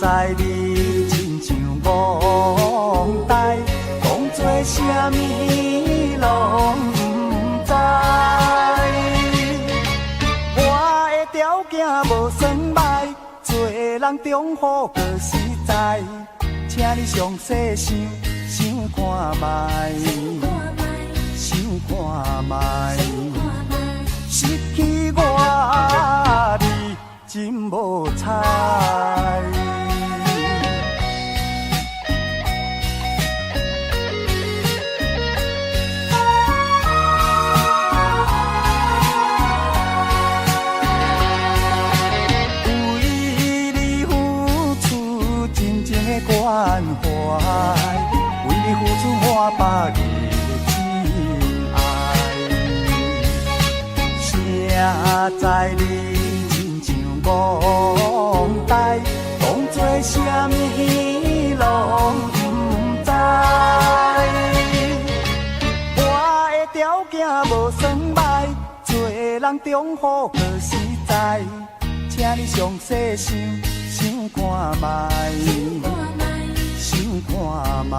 知你親像戇呆，當做啥物攏毋知。我的條件無算䆀，做人中好閣實在，請你詳細想想看覓，想看覓，失去我你真無彩。為你付出真情的關懷，為你付出我百日的情愛。誰知你親像戇呆，當做啥物攏毋知。我的條件無算䆀，做人中好閣實在，請你詳細想想看覓，想看覓，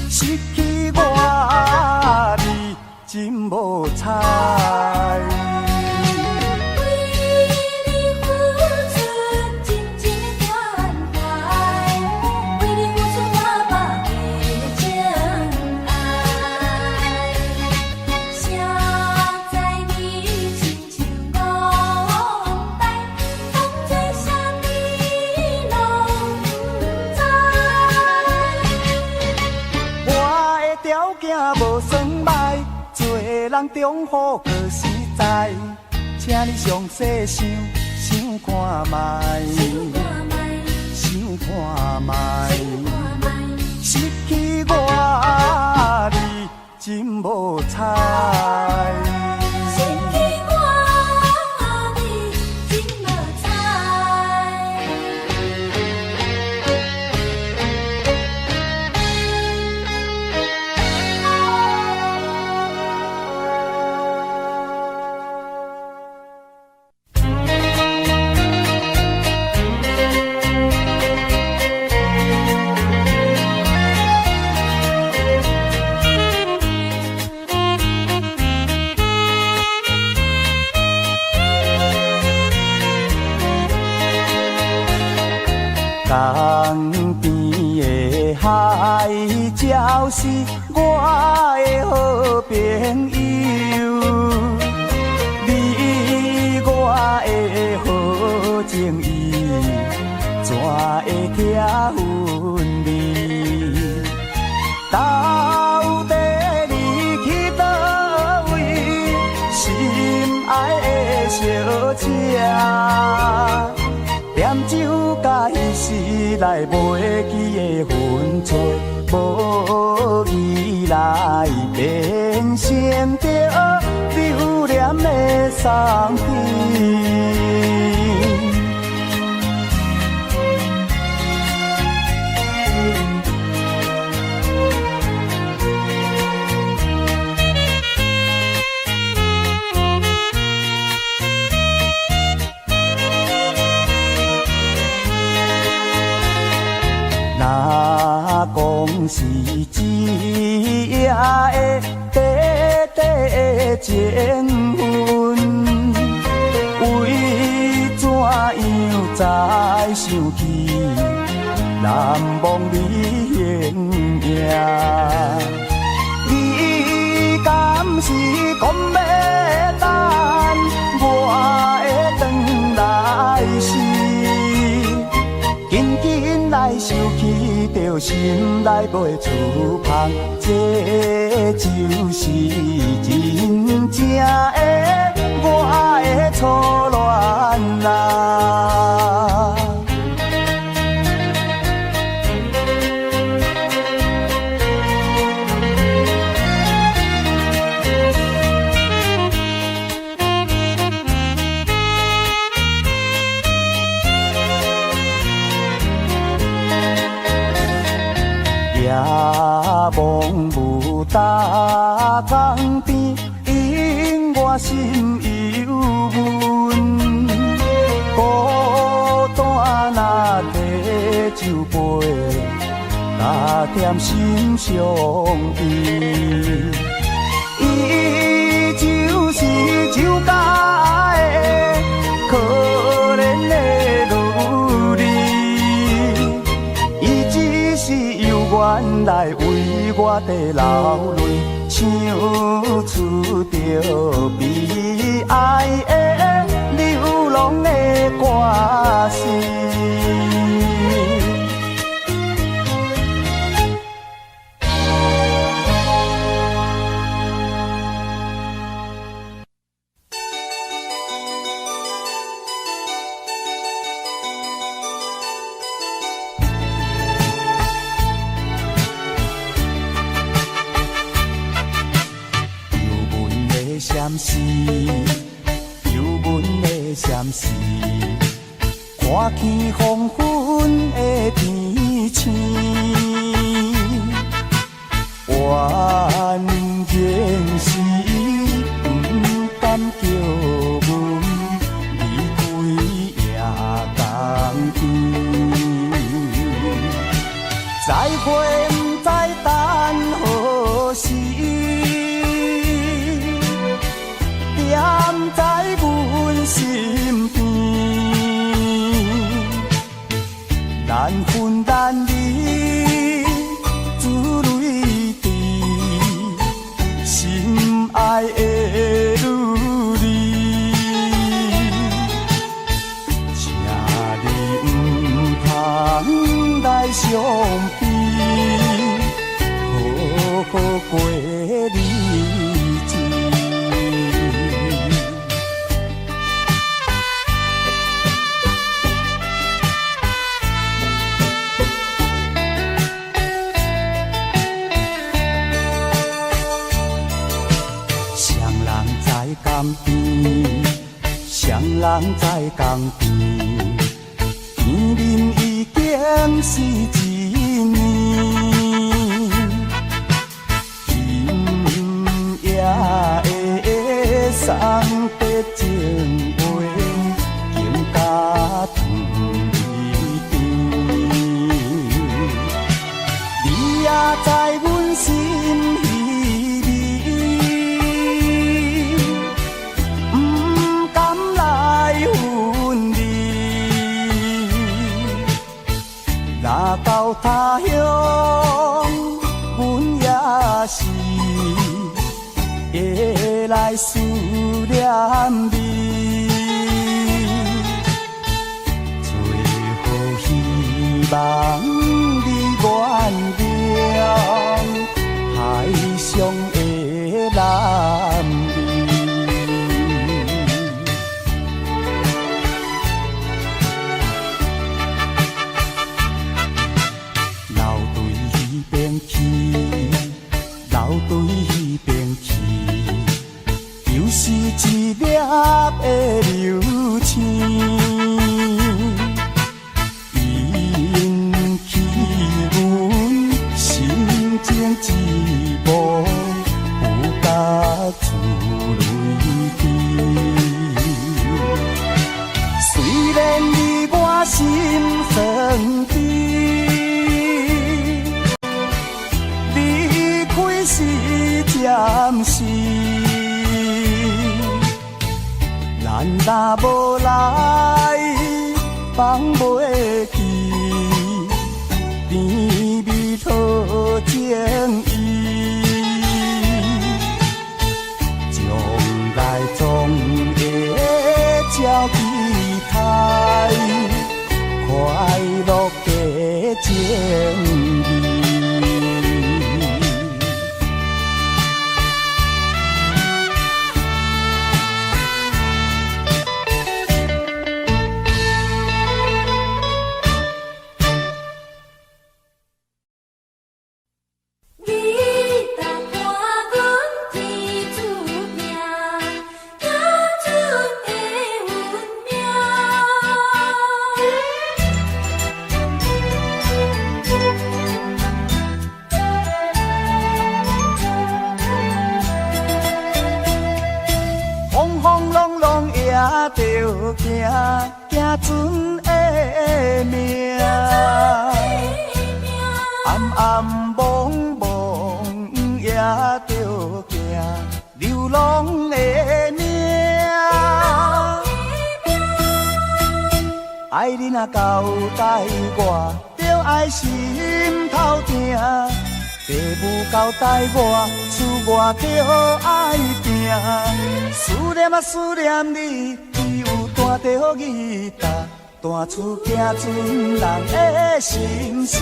失去我你真無彩。為你付出真情的關懷，為你付出我百倍的情愛。誰知你親像戇呆，當做啥物攏毋知。我的條件無算䆀，做人中好閣實在，請你詳細想想看覓，想看覓，失去我你真無彩。失去我你真無彩。江邊的海鳥是我的好朋友，你我的好情意，怎會拆分離？到底你去佗位，心愛的小姐？念酒共彼時來袂記的分寸，無意來變成著留戀的送別。若講是一夜的短短的情分，為怎樣才想起難忘你形影？你敢是講欲等我會轉來時？緊緊來想起，著心內袂出芳，這就是真正的我的初戀啊！夜望霧大江邊，引我心憂悶。孤單若提酒杯，加添心相依。伊就是酒家的可憐的女兒，伊只是猶原來為我佇流淚，唱出著悲哀的流浪的歌詞。游阮的相思，游阮的相思，看见黄昏的天星，怨然是不甘叫阮离开夜江边，再会不知等何时。踮在阮身邊，難分難離，珠淚滴，心愛的女兒，請你毋通來相比，好好過日子。雙人在江邊，雙人在江邊，見面已經是一年。今夜的送別情話，更加甜甜。你也知阮心稀微，不甘來分離。若到他鄉，阮也是會來思念你。最好希望你原諒海上的男兒。老對彼邊去，老對彼邊去，就是一粒的流星，引起阮心情一幕，不觉珠淚滴。雖然你我心酸甜，離開是暫時，咱若無來放袂記，甜蜜好情意，將來總會照期待，快樂的情義。你搭看阮天注定，行出的運命。行，行船的命。暗暗暛暛也著行，流浪的命。愛你若交代我，著愛心頭疼。爸母交代我，出外著愛拼。思念啊思念你，只有彈著吉他，彈出行船人的心聲。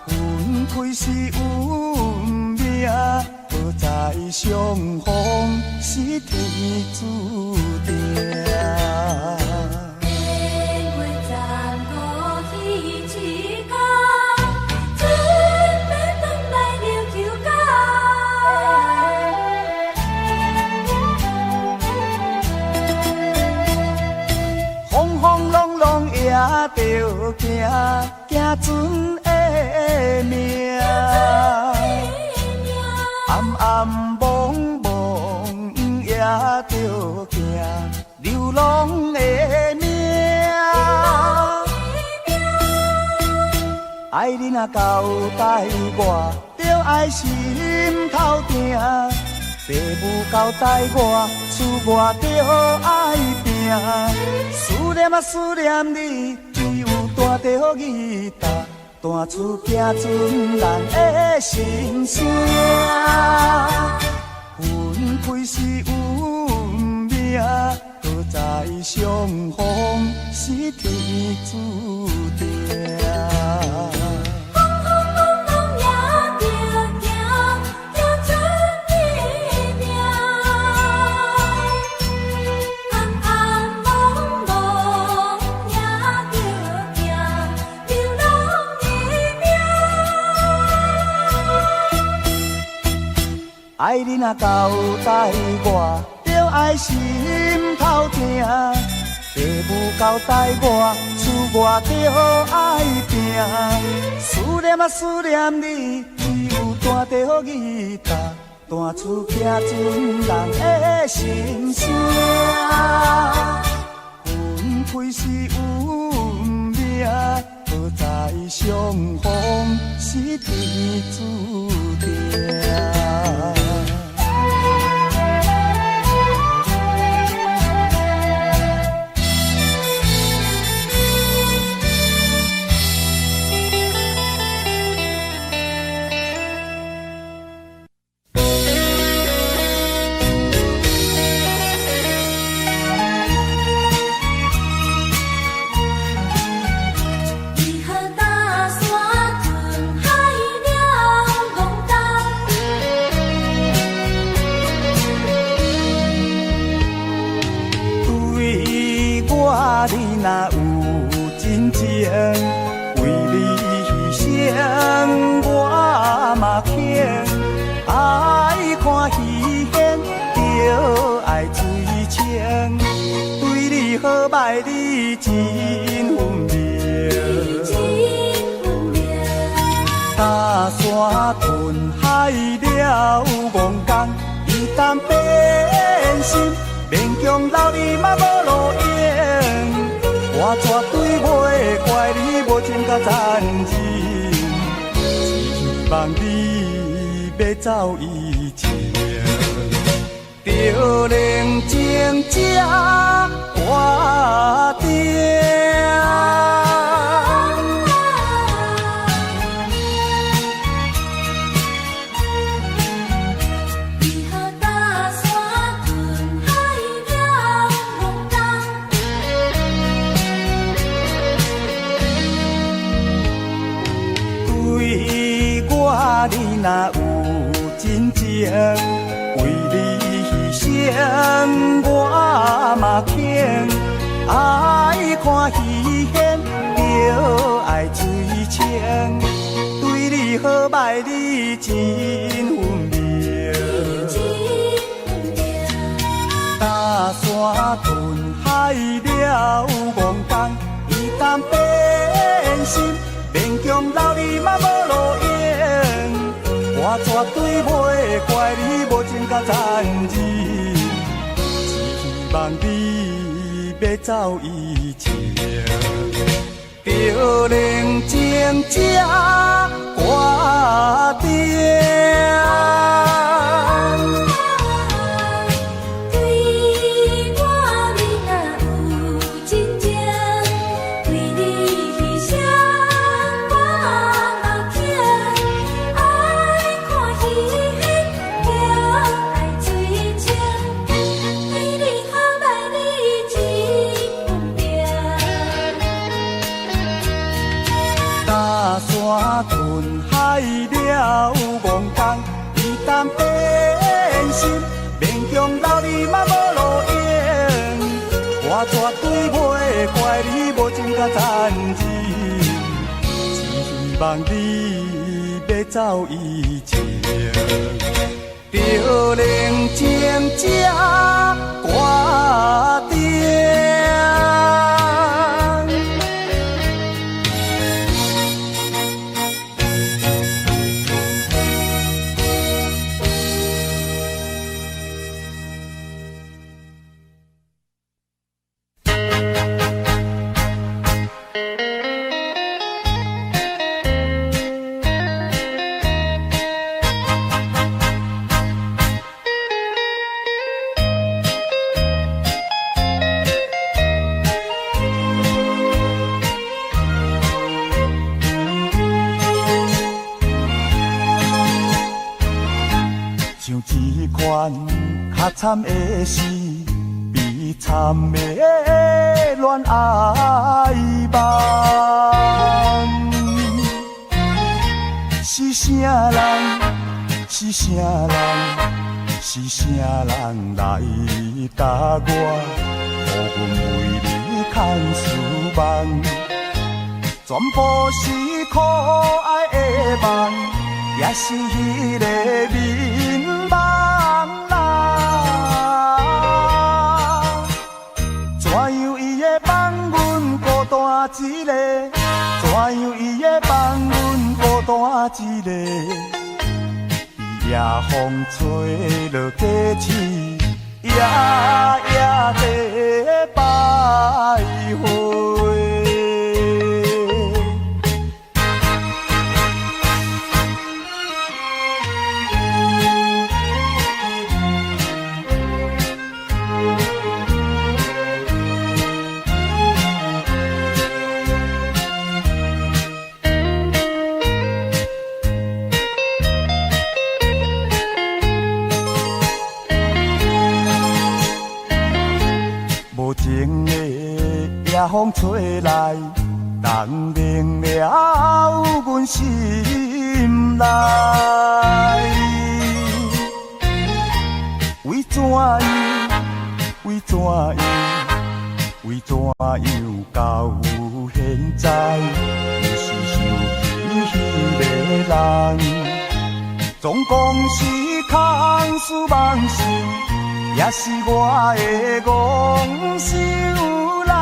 分開是運命，不再相逢是天注定。年月残酷彼一天，准欲转來琉球港。風風浪浪也著行，行船的命。暗暗暛暛也著行，流浪的命。愛你若交代我，著愛心頭疼。爸母交代我，出外著愛拼。思念啊思念你，只有彈著吉他，彈出行船人的心聲。分開是運命，不再相逢是天注定。風風浪浪也著行，行船的命。暗暗暛暛也著行，流浪的命。愛你若交代我，著愛心頭疼。爸母交代我，出外著愛拼。思念啊思念你，只有彈著吉他，彈出行船人的心聲。分開是運命，不再相逢是天注定。為何大山吞海了戇東？對我你若有真情，為你犧牲我嘛肯。愛看戲演，著愛水清，對你好歹你真分明。真分明。大山吞海了戇工，伊當變心，勉強留你嘛無路用。我絕對袂怪你無情佮殘忍，只希望你欲走以前，著冷靜才決定。為何大山吞海了戇東？對我你若有真情，為你犧牲我嘛肯。愛看戲演，著愛水清，對你好歹你真分明。真分明。大山吞海了戇工，伊當變心，勉強留你嘛無路用。我絕對袂怪你無情佮殘忍，只希望望你欲走以前，著冷静才决定。對我你若有真情，為你犧牲我嘛肯。愛看戲叫愛水清，對你好歹你這份命。大山吞海了戇工，伊當變心，勉強留你嘛無路用。我絕對袂怪你無情佮殘忍，只希望你欲走以前，著冷靜才決定。像這款較慘的是悲慘的戀愛夢，是啥人？是啥人？是啥人來共我，予阮為你牽思夢？全部是可愛的夢，也是彼个眠夢啦。怎樣伊會放阮孤單一个？怎樣伊會放阮孤單一个？伫夜風吹落雞翅，夜夜地徘徊。無情的夜風吹來，凍冷了阮心內。為怎樣？為怎樣？為怎樣到現在，猶是想起彼个人？總講是空思妄想，也是我的戇想啦。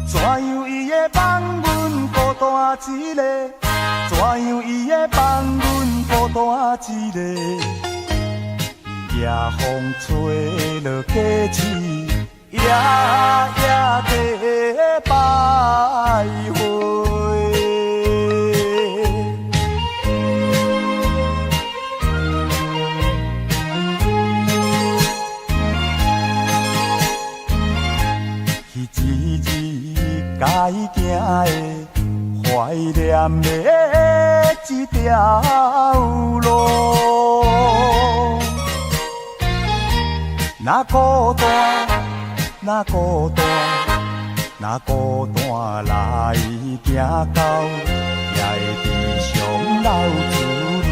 怎樣伊會放阮孤單一个？怎樣伊會放阮孤單一個？夜風吹落雞翅，夜夜地徘徊。彼一日該行的懷念的這條路，若孤單，若孤單，若孤單來行到，也會時常流出淚。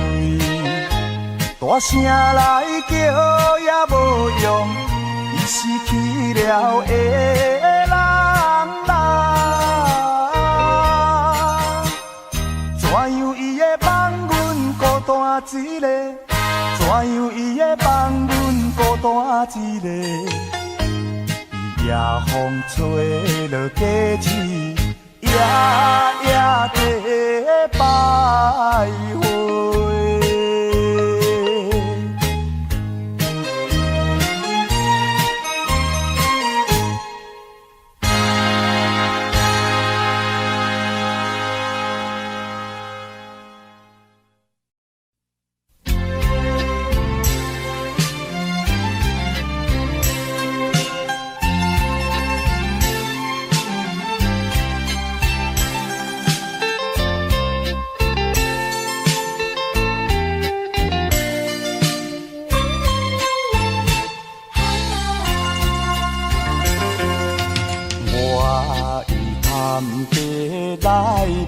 大聲來叫也無用，伊是去了的人啦。怎樣伊會放阮孤單一個？怎樣伊會放阮孤單一個？夜風吹落雞翅，夜夜地徘徊。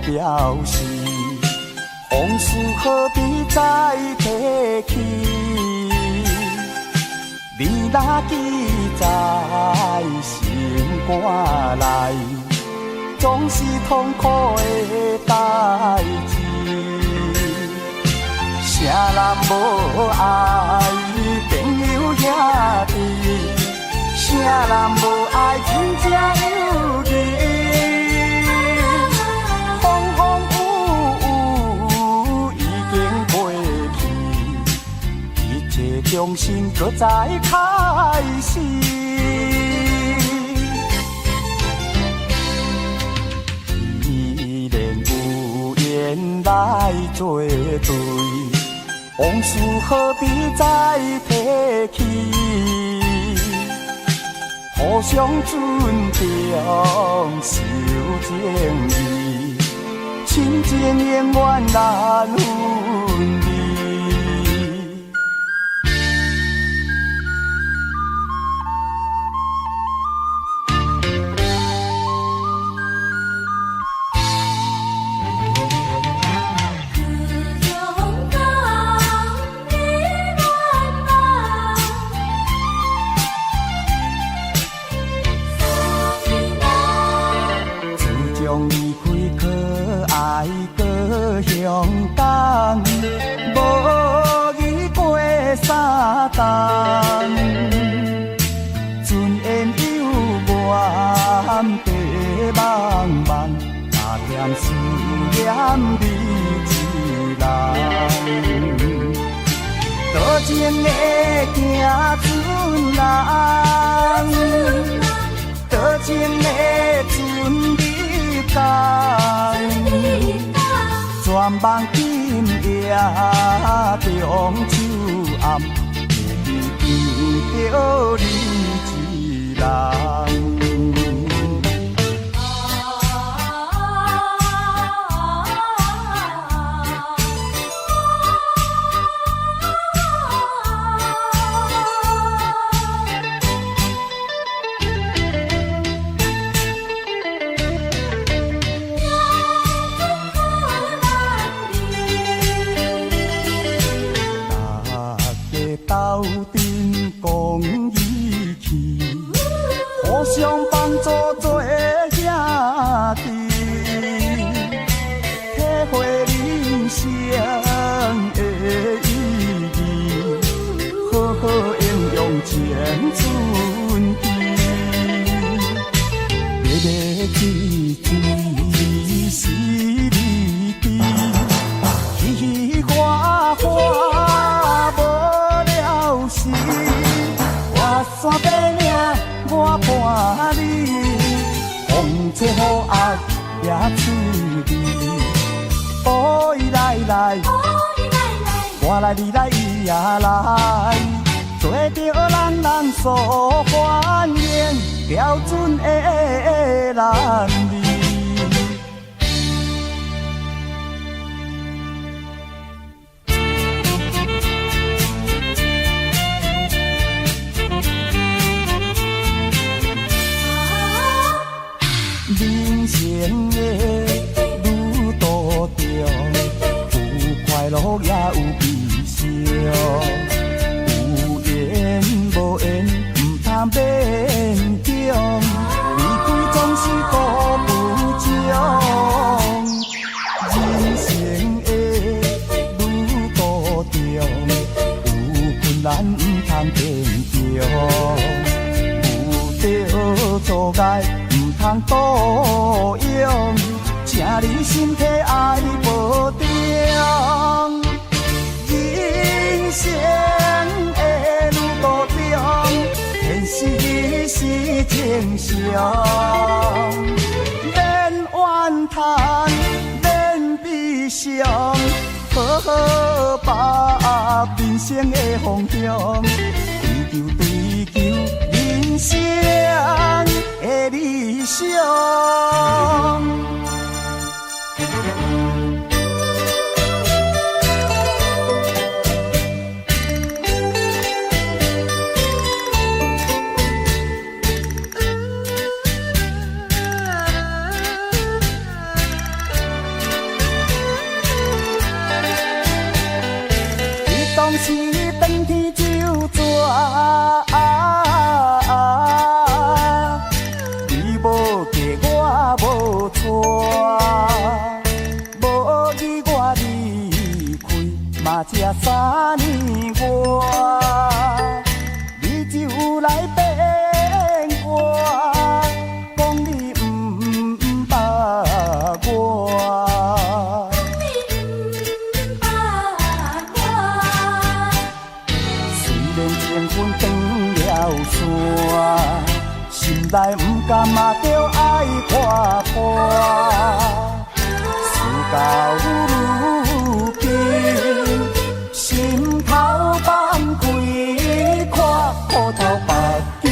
表示，往事何必再提起？你若記在心肝內，總是痛苦的代誌。啥人無愛朋友兄弟？啥人無愛親情友誼？風風雨雨已經過去，一切重新閣再開始。既然有緣來作對，往事何必再提起？互相尊重，守情義，親情永遠難分離。高雄港的願望，送你來。自從離開可愛高雄港，無語過三冬。船緣猶原白茫茫，若惦思念你一人。多情的行船人，多情的船入港，全梦今夜中秋暗，会记想著你一人。大家鬥陣講義氣，互相幫助做兄弟，體會人生的意義，好好應用青春期。日日水水是你知，嘻嘻哈哈無了時，跋山爬嶺我伴你，風吹雨壓也出力。哦咿來來，我來你來伊也來，做著人人所歡迎，標準的男兒。人生的旅途中，有快樂也有悲傷，有緣無緣毋通勉強，離開總是孤不終。人生的旅途中，有困難毋通堅強，遇著阻礙毋通倒用，請你身體愛保重。人生的旅途中，現實是正常，免怨嘆，免悲傷，好好把握人生的方向，追求追求人生的理想。常時當天酒泉。你無嫁我無娶，無意我離開嘛才3年外，你就來變卦，講你毋捌我。你毋捌我。雖然情分斷了線，心內毋甘嘛，著愛看破。事到如今，心頭放開闊，苦頭目睭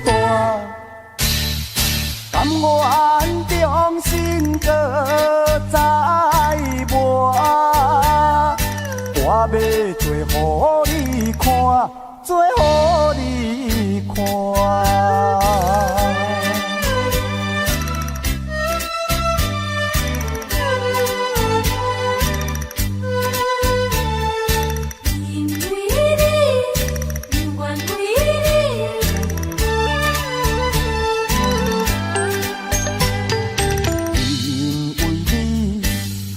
大，甘願終身閣再磨。我欲做予你看，做予你看。因為你，永遠為你。因為你，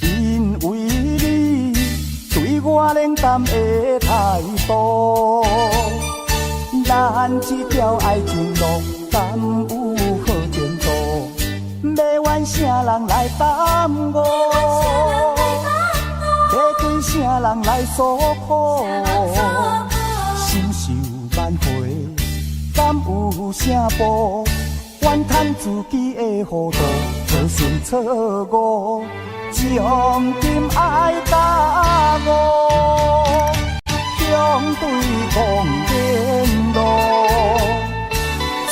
因為你，對我冷淡的態度，咱這條愛情路，敢有好前途？欲怨啥人來耽誤？欲對啥人來訴苦？心受挽回，敢有啥步？怨嘆自己的糊塗，造成錯誤，將今愛甲誤，相對講言路，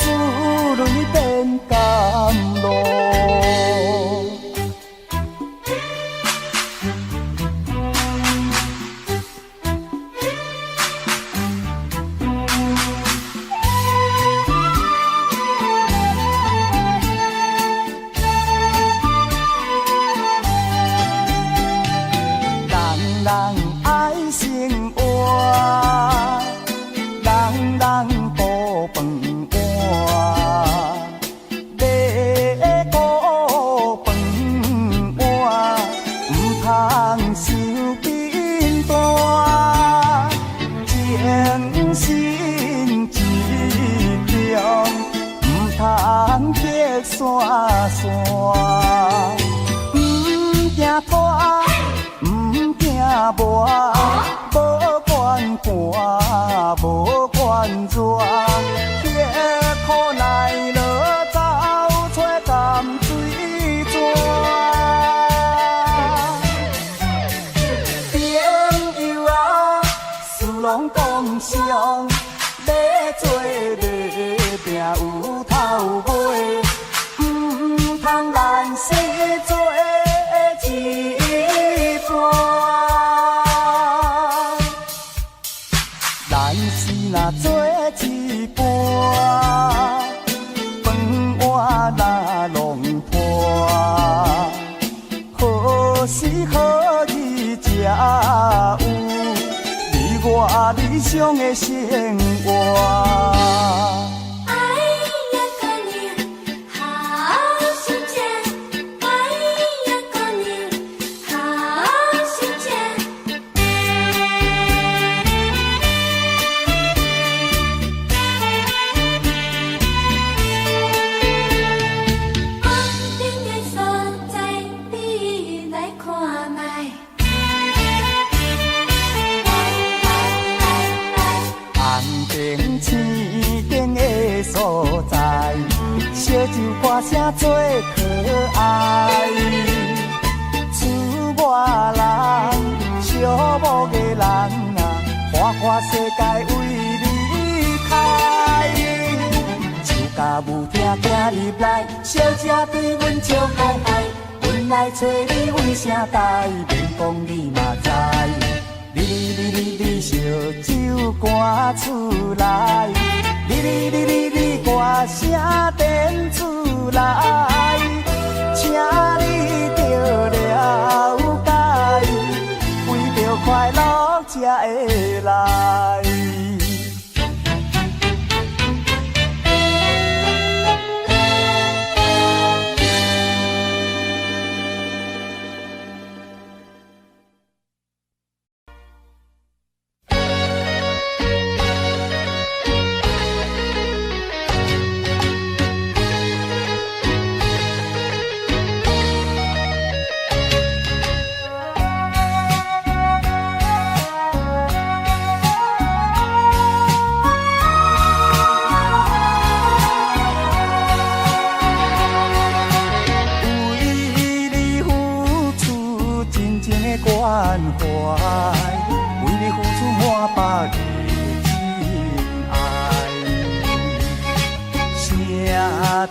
珠淚變甘露。人人愛生活，人人顧飯碗，欲顧飯碗，毋通傷貧惰。精神一強，毋通激散散。毋驚拖，毋驚磨，無管寒，無管熱，刻苦耐勞走出甘水泉。朋友啊，事攏講相，欲做欲拼有頭尾，毋通難死做一半。咱是若做一半，飯碗若弄破，何時何日才有你我理想的生活？哎呀，姑娘，好心情！哎呀，姑娘，好心情！红灯的所在，你來看覓。來來來來。紅燈青燈的所在，燒酒歌聲最可愛。厝外人，寂寞的人啊，花花世界為你開。樹甲霧聽行入來，小姐對阮笑嗨嗨。阮來揣你為啥代？免講你嘛知。你你你你燒酒趕出來，你你你你你歌聲電出來，請你著了解，為著快樂一才會來。為你付出真情的關懷，為你付出滿腹的情愛。誰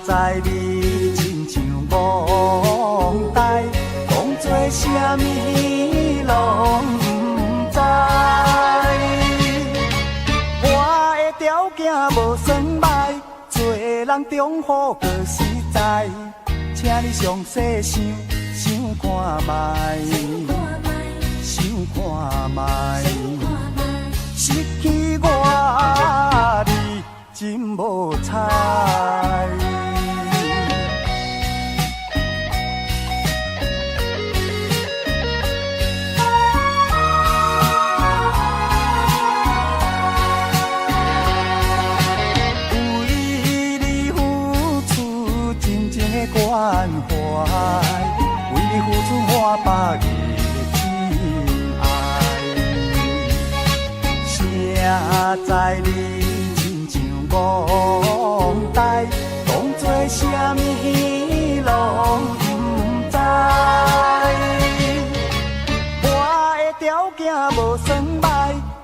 知你親像戇呆，當作啥物攏毋知。我的條件無算䆀，做人中好閣實在。請你詳細想想看覓，想看覓，失去我你真無彩。為你付出真情的關懷，為你付出滿腹的情愛。誰知你親像戇呆，當作啥物攏毋知。我的條件無算䆀，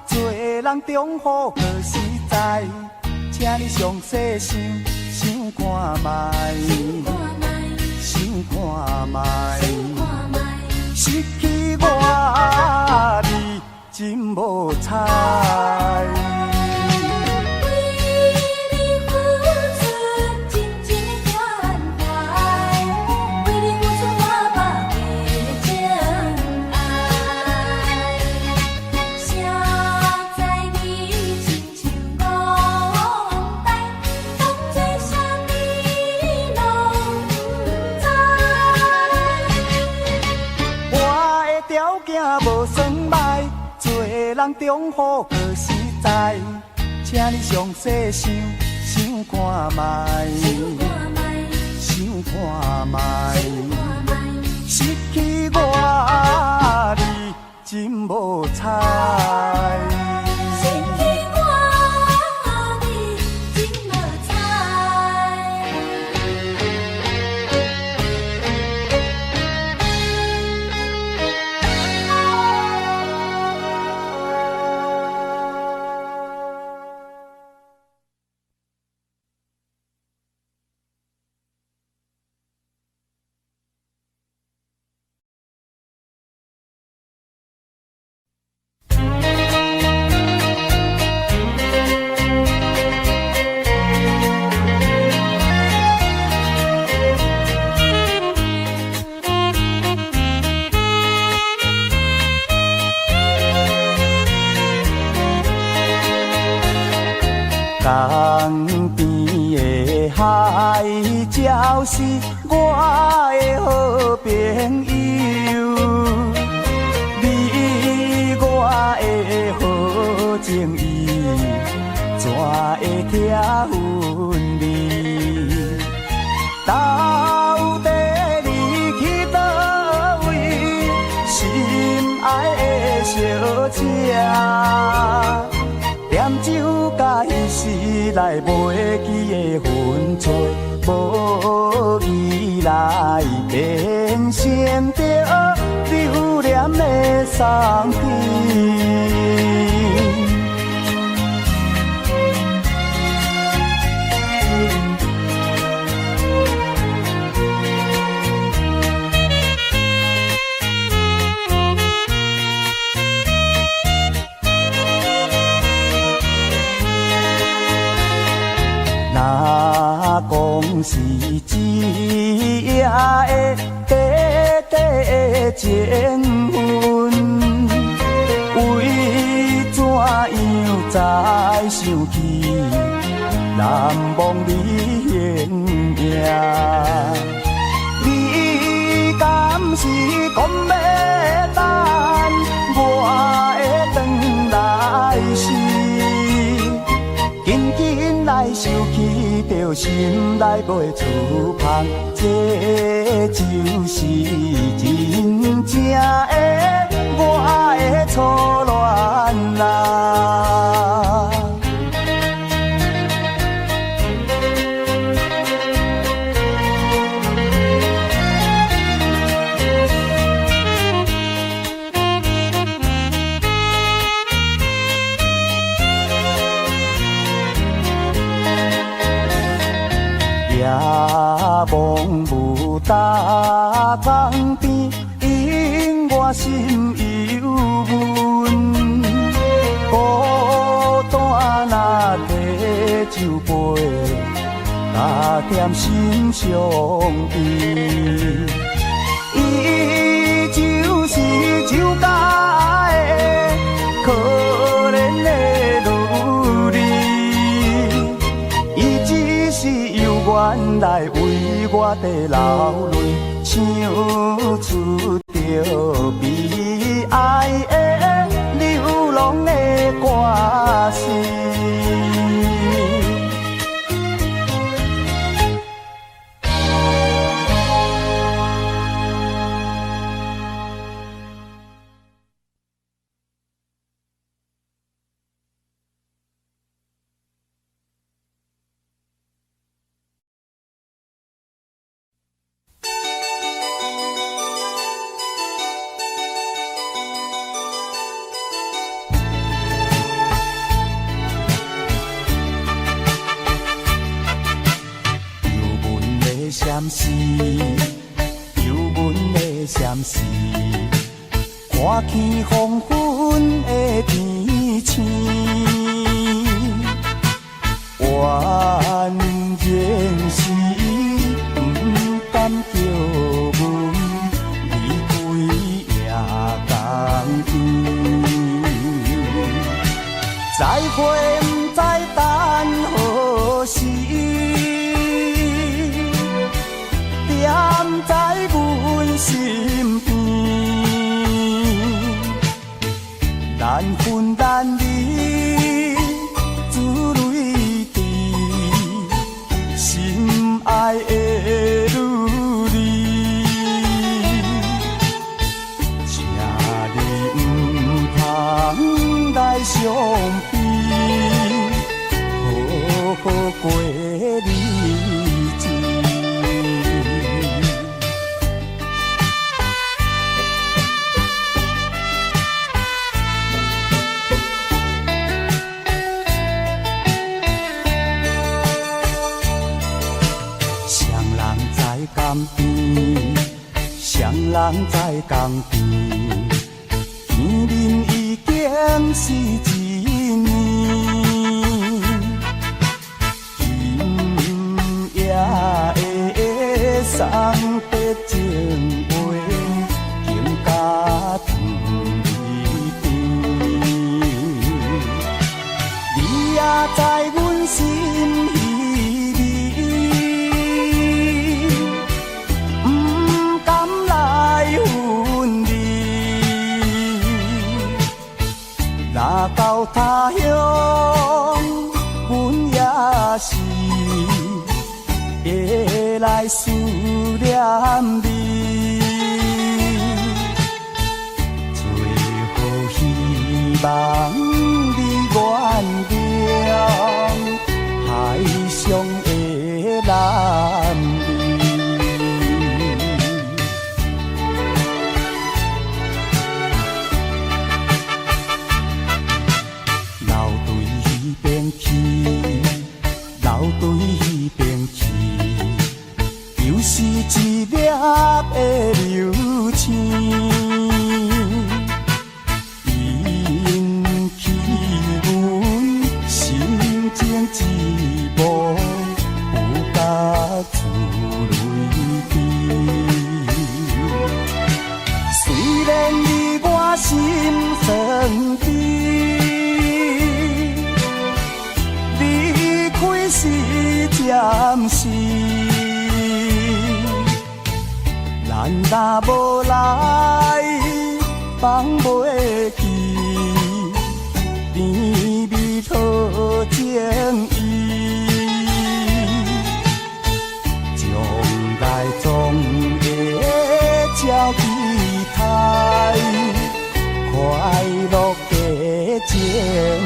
做人中好閣實在。請你詳細想想看覓，想看覓，失去我你真無彩。為你付出真情的關懷，為你付出滿腹的情愛。誰知你親像戇呆，當作啥物攏毋知。我的條件無算䆀，做人中好閣實在。請你詳細想想看覓，想看覓，失去我你真無彩。失去我你真無彩。江邊的海鳥是我的好朋友，你我的好情意，怎會拆分離？到底你去佗位，心愛的小姐？念酒甲彼時來袂記的分寸，無義來變成著留戀的送別。若講是一夜的短短情分，為再想起，難忘你形影。你敢是講欲等我會轉來時，緊緊來想起，著心內袂出芳，這就是真正的我的初戀啊！夜望霧搭江邊，引我心憂悶。孤單若提酒杯，加添心傷悲。伊就是酒家的可憐的女兒，伊只是猶原來為我佇流淚，唱出著悲哀的流浪的歌詞。相思，幽悶的相思，看起黃昏的天星，怨然是不甘叫阮離開夜江邊，再會不知等何時。惦在阮身邊，難分難離，珠淚滴，心愛的女兒，請你毋通來傷悲，好好過日子。江邊，誰人在江邊？見面已經是一年，今夜的送別情話，更加甜甜。你也知阮心稀微。不甘來分離，若到他鄉，阮也是會來思念你。最好希望你原諒海上的男兒。留對彼邊去，留對彼邊去，又是一粒的流星，引起阮心情一幕，有甲珠淚滴。雖然你我心酸甜，意。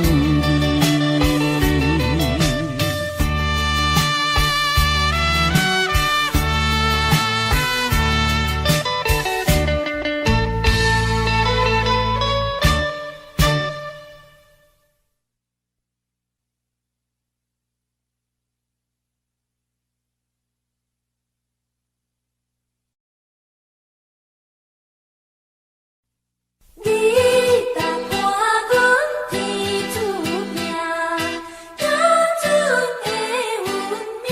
你搭伴阮天注定，行出的运命。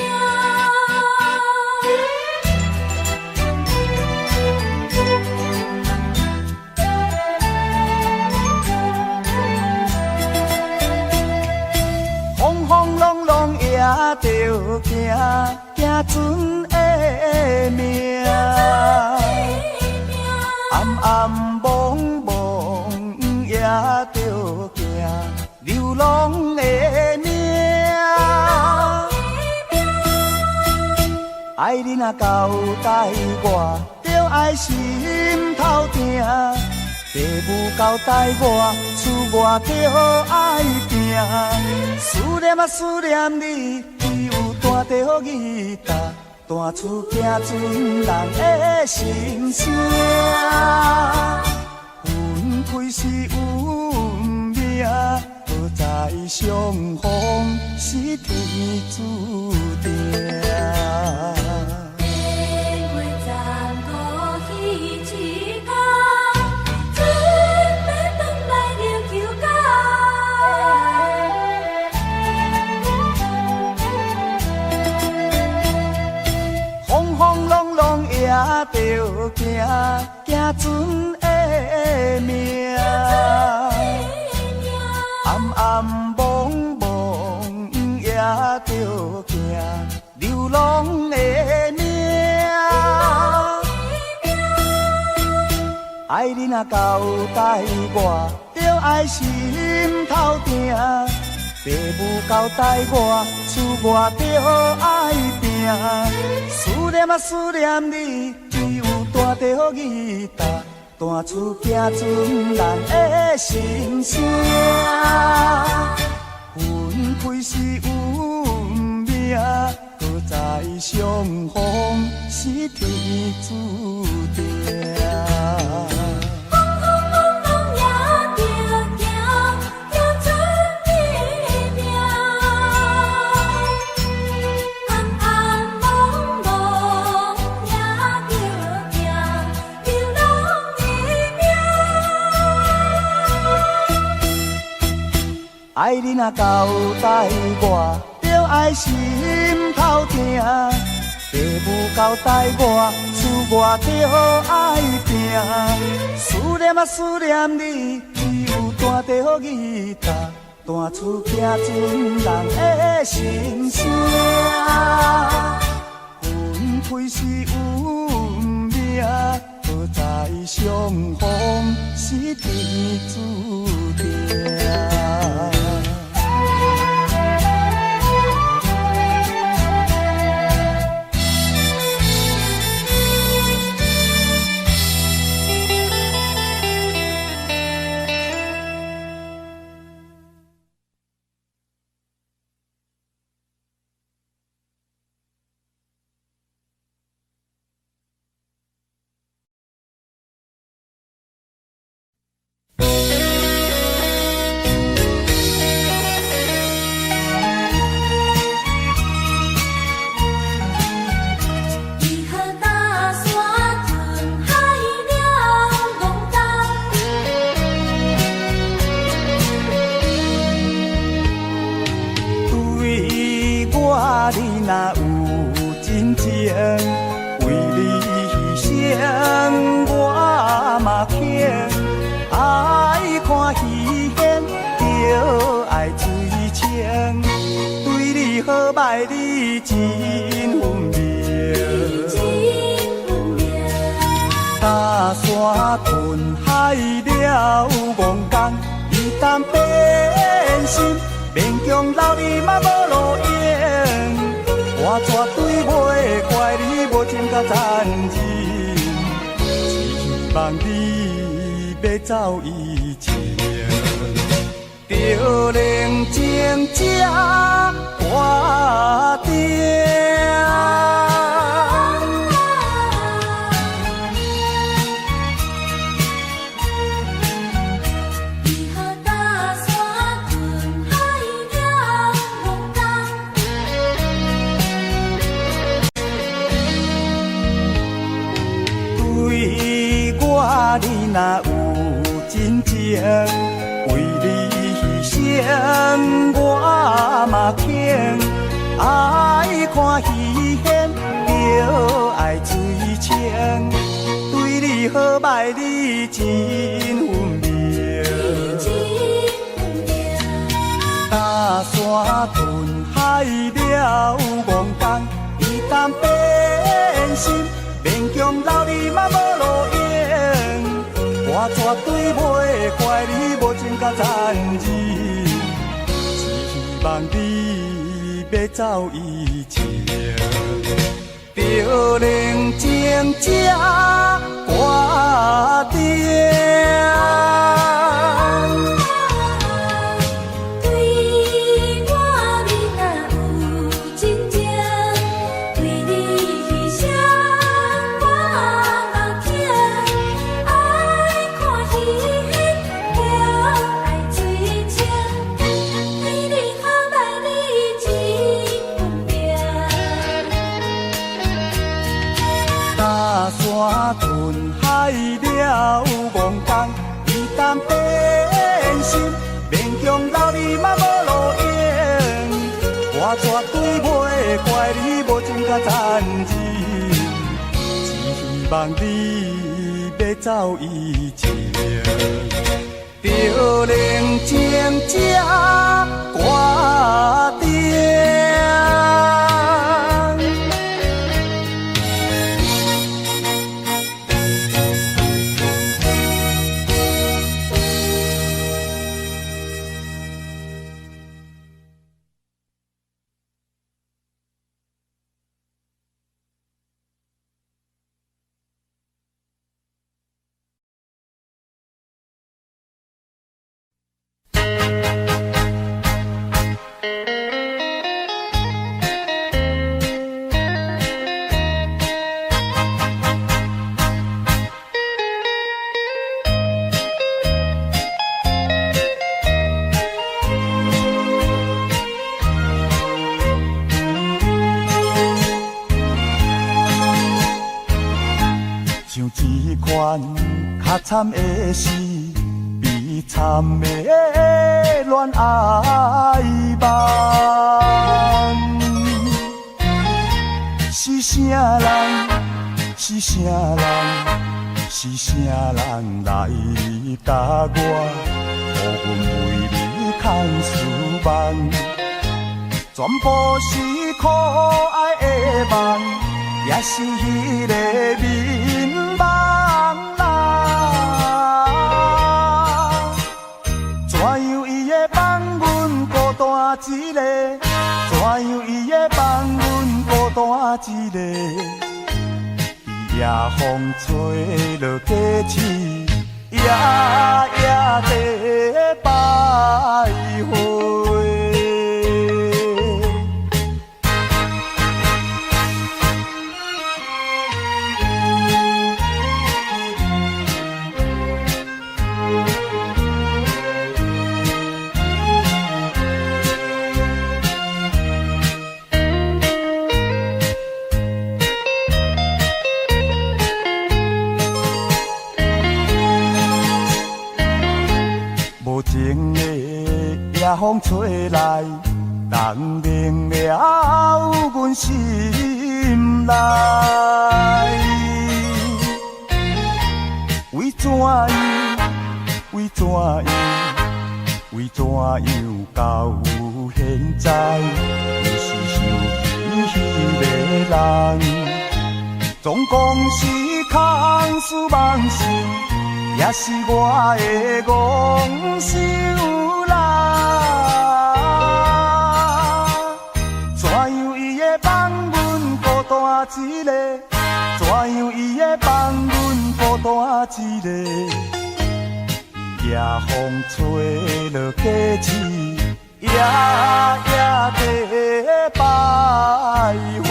风风浪浪也著行，行船的命。暗暗暛暛也著行，流浪的命。愛你若交代我，著愛心頭疼。爸母交代我，出外著愛拼。思念啊思念你，只有彈著吉他，彈出行船人的心聲。分開是運命，何在相逢是天注定。年月残酷彼一天，准欲转来了求甲。風風浪浪也著行，行船的命。暗暗暛暛也著行，流浪的命。愛你若交代我，著愛心頭疼。爸母交代我，出外著愛拼。思念啊思念你，只有彈著吉他，彈出行船人的心聲。分開是運命，何在相逢是天注定。風風浪浪也著行，行船的命。暗暗暛暛也著行，流浪的命。愛你若交代我，著愛心頭疼。爸母交代我，出外著愛拼。思念啊思念你，只有彈著吉他，彈出行船人的心聲。分開是運命，何在相逢是天注定。伊河大山吞海了戆东。對我你若有真情，為你犧牲我嘛肯。愛看戲演，就愛水清。對你好歹你真分明。真分明。大山吞海了戆工，伊当变心，勉強留你嘛無路用。我絕對袂怪你無情甲殘忍，只希望你欲走以前。著冷靜才決定。為何大山吞海了戇工？對我你若有真情，為你犧牲我嘛肯。愛看戲演，著愛水清。對你好歹你真分明。真分明。大山吞海了戇工，伊當變心，勉強留你嘛無路用。我絕對袂怪你無情佮殘忍，只希望你欲走以前，著冷靜才決定。對我你若有真情，為你犧牲我嘛肯。愛看戲演，著愛水清。對你好歹你真分明。大山吞海了戇工，伊當變心，勉強留你嘛無路用。我絕對袂怪你無情佮殘忍，只希望你欲走以前，著冷靜才決定。像這款較慘的是悲慘的戀愛夢，是啥人？是啥人？是啥人來共我，予阮為你空思夢？全部是可愛的夢，也是彼个眠夢人。怎樣伊會放阮孤單一个？怎樣伊會放阮孤單一个？伫夜風吹落雞翅，夜夜在徘徊。無情的夜風吹來，凍冷了阮心內。為怎樣？為怎樣？為怎樣到現在，還是想起彼个人？總講是空思妄想，也是我的戇想啦。怎樣伊會放阮孤單一个？怎樣伊會放阮孤單一个？夜夜風吹落雞翅，夜夜地徘徊。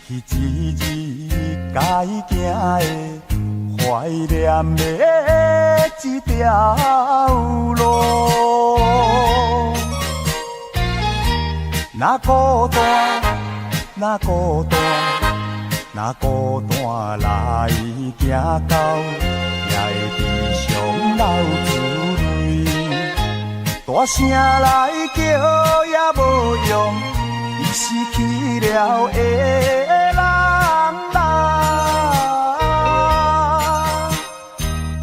彼一日該行的懷念的這條路，若孤單，若孤單，若孤單來行到，也會時常流出淚。大聲來叫也無用，伊死去了的人啦。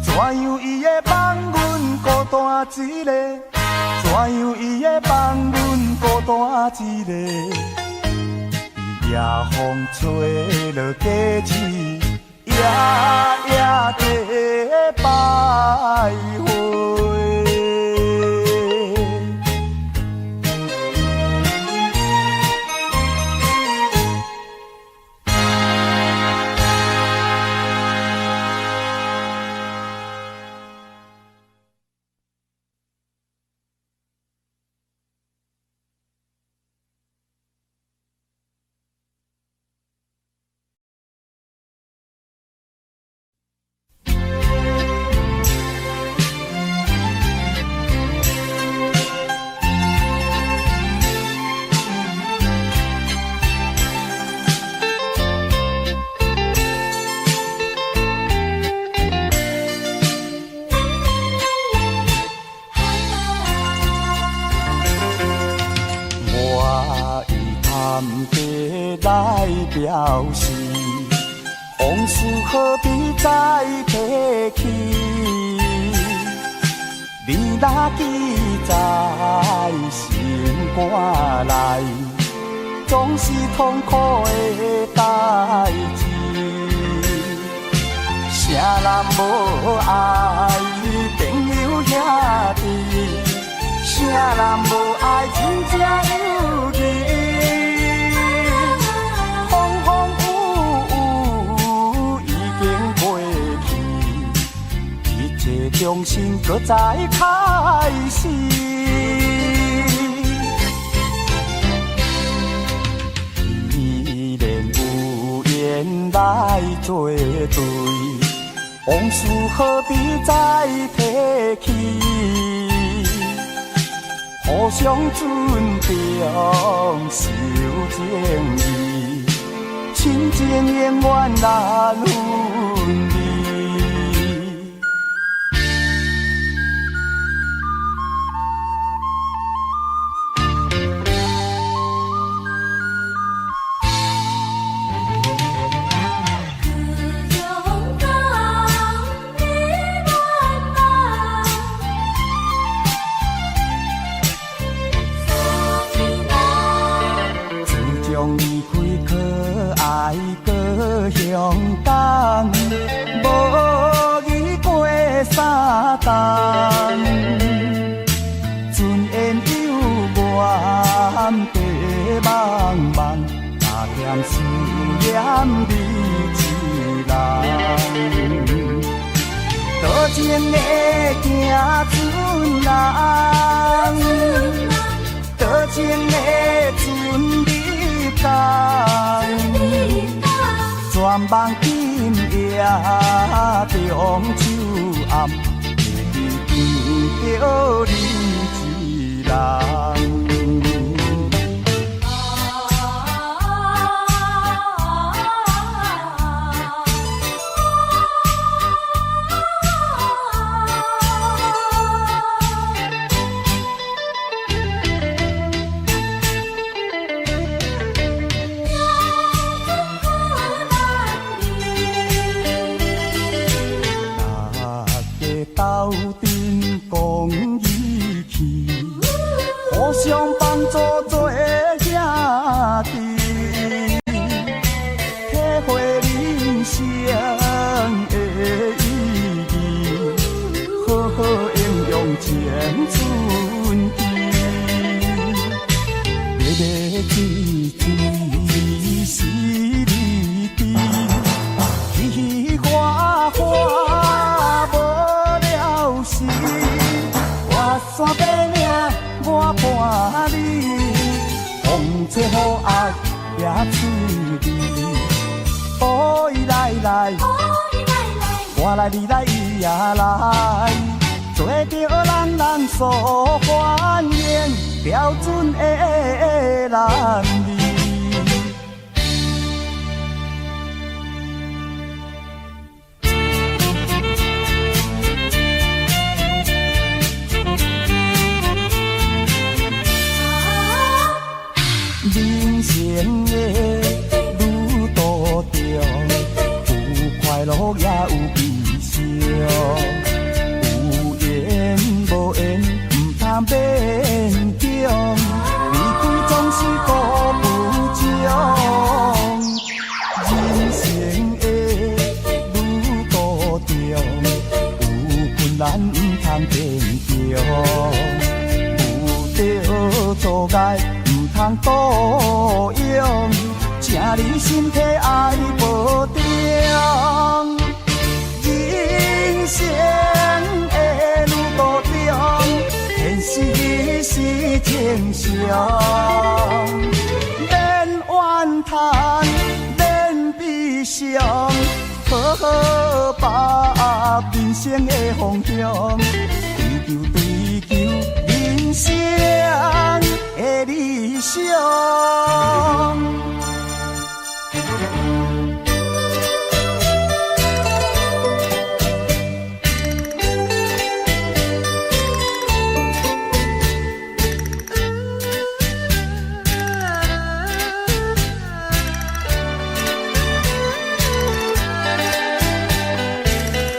怎樣伊會放阮孤單一个？怎樣伊會放阮孤單一個？夜風吹落雞翅，夜夜地徘徊。我以探地來表示，往事何必再提起？你若記在心肝內，總是痛苦的代誌。誰人無愛朋友兄弟？誰人無愛真正友誼？風風雨雨已經過去，一切重新閣再開始。既然有緣來作對，往事何必再提起？互相尊重，守情義，親情永遠難分離。高雄港的愿望，三年来。自从离開可愛高雄港，無語過三冬。船緣有緣白茫茫，若嫌思念你一人。多情的行船人，多情的船入港，全望今夜中秋暗，會記見著你一人。大家鬥陣講義氣，互趣味。哦伊來來，我來你來伊也來，做著人人所歡迎，標準的男兒。人生的旅途中，有快樂也有悲傷，有緣無緣，毋通勉強，離開總是孤不終。人生的旅途中，有困難毋通堅強，有著阻礙。毋通倒用，請你身體愛保重。人生的旅途中，現實是情常，免怨嘆，免悲傷，好好把握人生的方向，追求追求人生的理想。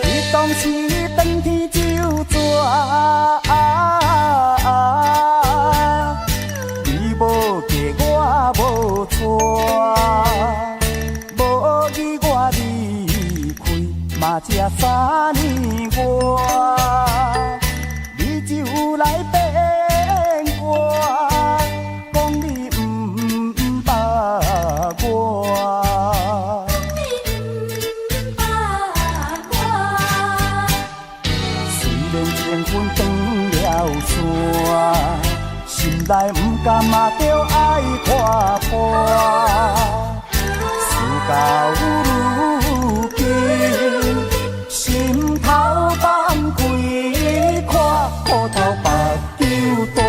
彼當時當天就轉。你無嫁我無娶，無意我離開嘛才3年外，你就來變卦，講你毋捌我。雖然情分斷了線，心內毋甘嘛著愛看破。事到如今，心頭放開看，苦頭目睭大，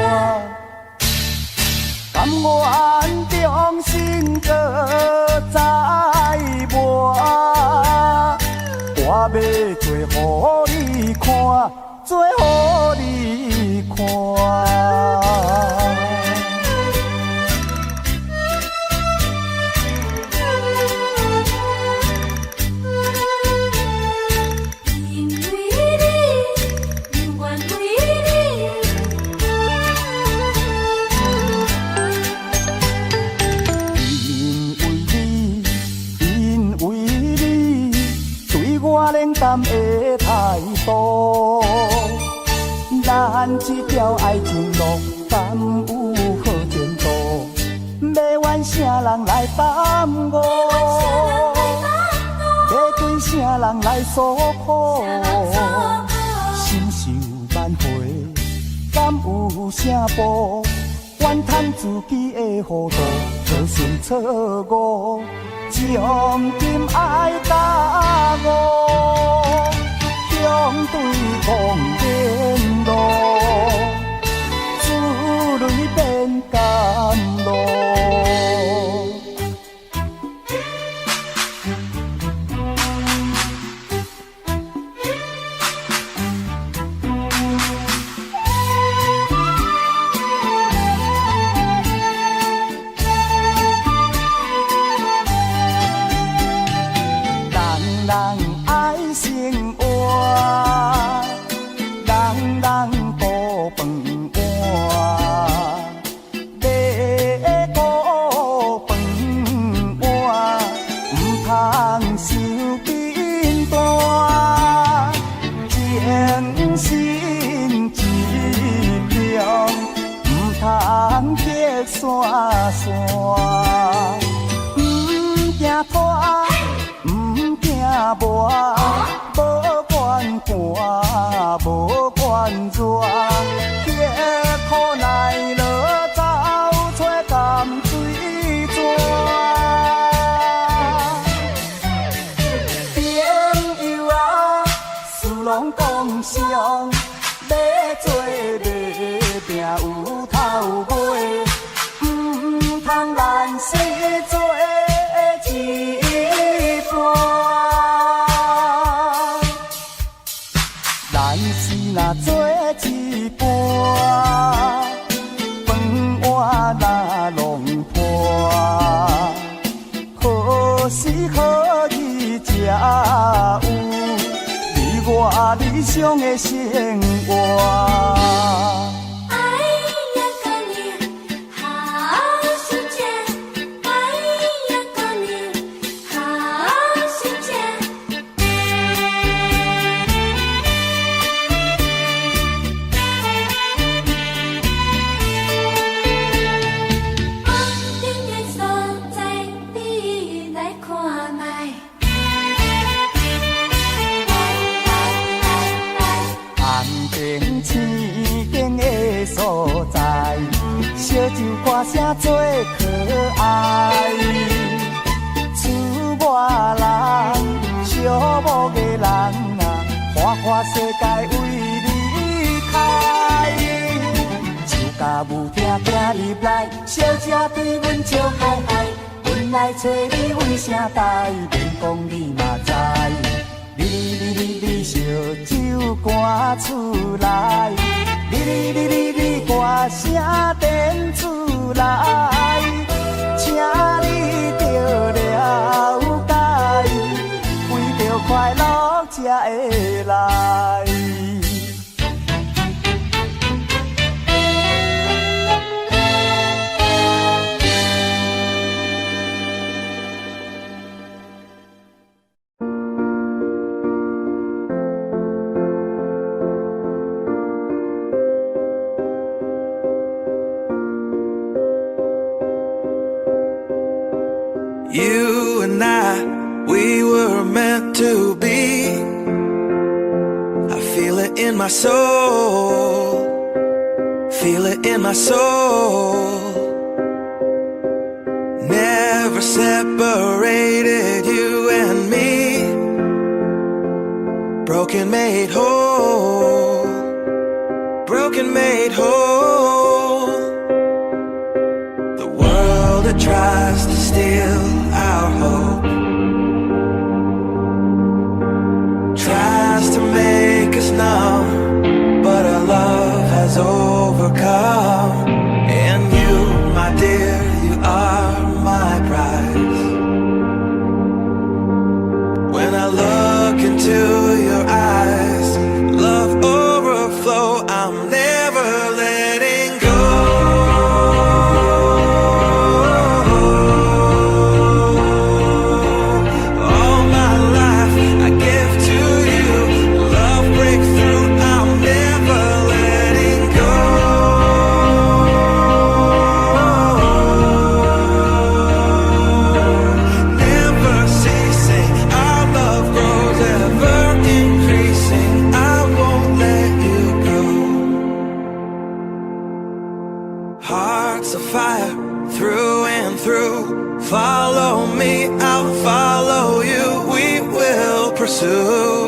甘願重新閣再磨。我欲做予你看，做予你看。因為你，永遠為你。因為你，因為你，對我冷淡的態度，咱這條愛情路，敢有好前途？欲怨啥人來耽誤？欲對啥人來訴苦？心受挽回，敢有啥報？怨嘆自己的糊塗，造成錯誤，將今愛甲誤，相對講連路，珠淚變甘露。人人愛生活，人傷的生活。愛呀姑娘好心情，愛呀姑娘好心情。安定的所在，你來看覓。來來來來。安定生境的所在，燒酒歌聲最可愛。厝外人，寂寞的人啊，花花世界為你開。樹甲霧聽行入來，小姐對阮笑嗨嗨，阮來揣你為啥代？免講你嘛知。你你你你燒酒趕出來，你你你你你歌聲電出來，請你著了解，為著快樂才會來。 You and I, we were meant to be. I feel it in my soul. Feel it in my soul. Never separated, you and me. Broken made whole. Broken made whole. The world that tries to steal our hope tries to make us numb, but our love has overcome. And you, my dear, you are my prize. When I look into your eyes, love overflow, I'm never letting go. All my life I give to you. Love breakthrough, I'm never letting go. Never ceasing, our love grows, ever increasing. I won't let you go. Hearts of fire through and through. Follow me, I'll follow you. We will pursue.